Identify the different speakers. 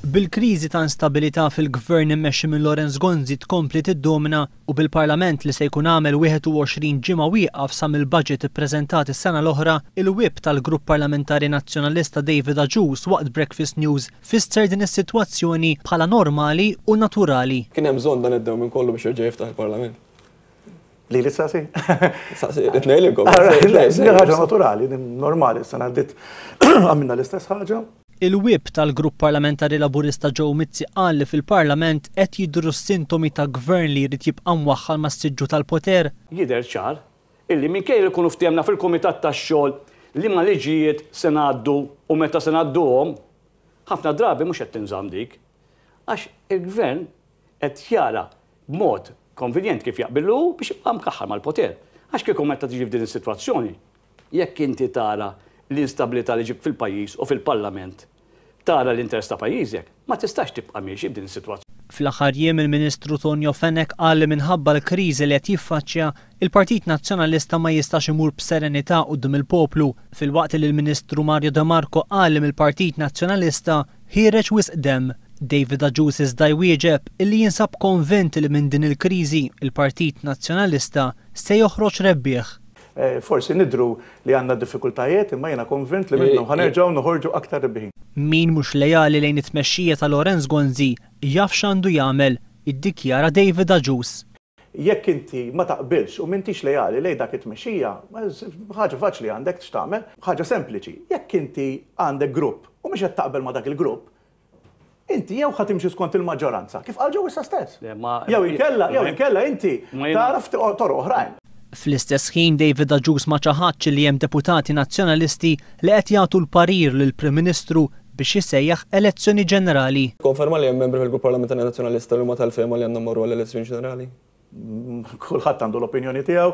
Speaker 1: Bil-kriżi ta' instabilità fil-Gvern immexxi minn Lawrence Gonzi tkompli tiddomina u bil-Parlament li se jkun għamel 21 ġimgħa wieqaf sa mill-budget ippreżentat is-sena l-oħra, il-Whip tal-Grupp Parlamentari Nazzjonalista David Agius waqt Breakfast News fisser din is-sitwazzjoni bħala normali u naturali.
Speaker 2: Kien hemm bżonn dan id-dewmien kollu biex jerġa' jiftaħ il-Parlament?
Speaker 3: Lili tsaqsi?
Speaker 2: Saqsi, it-tnejn
Speaker 3: Ħaġa naturali, normali, s-sena għaddiet għamilna l-istess ħaġa.
Speaker 1: Il-Whip tal-Grupp Parlamentari Laburista Joe Mizzi qal li fil-Parlament qed jidhru s-sintomi ta' Gvern li jrid jibqa' mwaħħal mas-siġġu tal-poter.
Speaker 4: Jidher ċar illi minkejja li nkunu ftehemna fil-Kumitat tax-Xogħol liema liġijiet se ngħaddu u meta se ngħadduhom, ħafna drabi mhux qed tinżamm dik. Għax il-Gvern qed jara b'mod konvenjent kif jaqbillu hu biex jibqa' mkaħħal mal-poter. Għax kieku meta tiġi f'din is-sitwazzjoni, Jekk inti tara l-instabilità li ġibt fil-pajjiż u fil-Parlament, tara l-interess ta' pajjiżek, ma tistax tibqa' miexi b'din is-sitwazzjoni.
Speaker 1: Fl-aħħar jiem il-Ministru Tonio Fenech qal li minħabba l-kriżi li qed jiffaċċja, il-Partit Nazzjonalista ma jistax imur b'serenità quddiem il-poplu, filwaqt li l-Ministru Mario de Marco qal li mill-Partit Nazzjonalista ħiereġ wisq demm. David Agius iżda jwieġeb illi jinsab konvint li minn din il-kriżi, il-Partit Nazzjonalista se joħroġ rebbieħ.
Speaker 3: Forsi nidhru li għandna diffikultajiet imma jiena konvint li minnhom ħa nerġgħu noħorġu aktar rebbiħin.
Speaker 1: Min mhux leali lejn it-tmexxija ta' Lawrence Gonzi jaf x'għandu jagħmel, iddikjara David Agius.
Speaker 3: Jekk inti ma taqbilx u m'intix leali lejn dak it-tmexxija, ħaġa faċli għandek x'tagħmel, ħaġa sempliċi. Jekk inti għandek grupp u mhux qed taqbel ma' dak il-grupp, Inti jew ħa timxi skont il-maġġoranza, kif qal Joe issa stess. Jew inkella, jew inkella inti tagħraf toroq oħrajn.
Speaker 1: Fl-istess ħin David Agius ma ċaħadx li hemm deputati Nazzjonalisti li qed jagħtu l-parir lill-Prim Ministru biex isejjaħ elezzjoni ġenerali.
Speaker 2: Tikkonferma li hemm membri fil-Grupp Parlamentari Nazzjonalista li huma tal-fehma li għandna mmorru għal elezzjoni ġenerali?
Speaker 3: Kulħadd għandu l-opinjoni tiegħu.